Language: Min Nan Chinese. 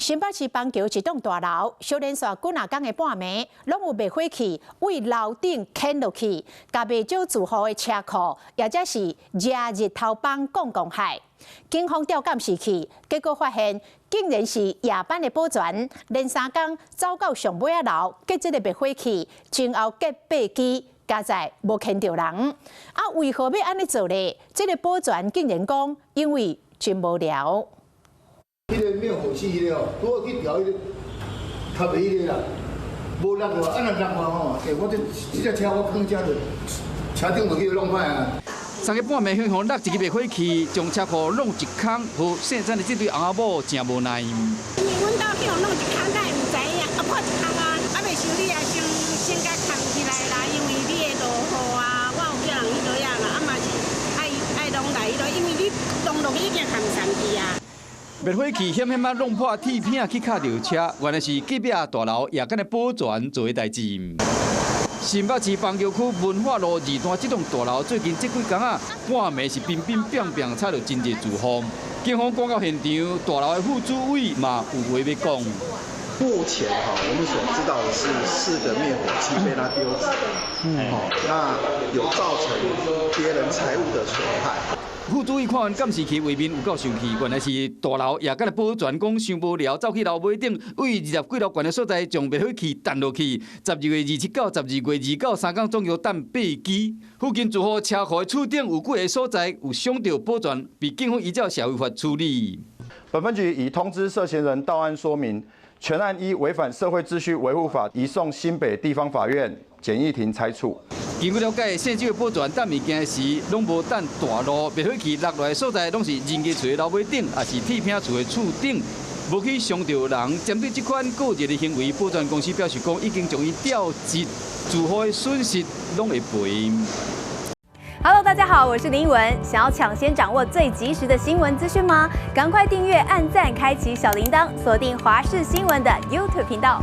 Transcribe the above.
新北市板橋一棟大樓，小連續幾若工的半暝，攏有滅火器對樓頂牽落去，共袂少住戶的車庫，抑者是遮日頭枋摃摃害。警方調監視器，結果發現竟然是夜班的保全，連三工走到上尾仔樓，結這个滅火器，前後隔八支，佳哉無牽著人。啊，為何欲按呢做咧？這个保全竟然講，因為真無聊。彼个滅火器彼个哦，拄好去調彼个，插佇彼个啦，無落落，啊若落落吼，欸，我這這隻車我囥遮就車頂就去弄歹啊。三更半暝，向予落一支滅火器，將車庫弄一空，予姓曾的這對翁仔某誠無奈。因為阮兜去予弄一空，敢會毋知影？啊破一空啊，啊袂修理啊，先先共囥起來啦，因為你會落雨啊，我有叫人去倒啊啦，啊嘛是愛愛攏來彼落，因為你弄落去已經含散去啊。滅火器險險仔弄破鐵片去敲著車，原來是隔壁大樓夜間的保全做的代誌。新北市板橋區文化路二段這棟大樓最近這幾工仔，半暝是乒乒乓乓吵著真濟住戶。警方趕到現場，大樓的副主委嘛有話欲講。目前哈，我們所知道的是四個滅火器被他丟走，好，那有造成別人財物的損害。副主委看完監視器畫面有夠生氣，原來是大樓夜間的保全講傷無聊，走去樓尾頂，對二十幾樓懸的所在將滅火器擲落去。12月27到12月29三工總共擲八支。附近住戶車庫的厝頂有幾个所在有傷著保全，被警方依照社會法處理。本分局已通知涉嫌人到案說明，全案依違反社會秩序維護法移送新北地方法院簡易庭裁處。根據了解，姓周的保全擲物件時，攏無擲大路，滅火器落來的所在，攏是人家厝的樓尾頂，抑是鐵片厝的厝頂，無去傷著人。針對這款過熱的行為，保全公司表示講，已經將伊調職，住戶的損失攏會賠。 Hello，大家好，我是林文。想要搶先掌握最及時的新聞資訊嗎？趕快訂閱、按讚、開啟小鈴鐺，鎖定華視新聞的 YouTube 頻道。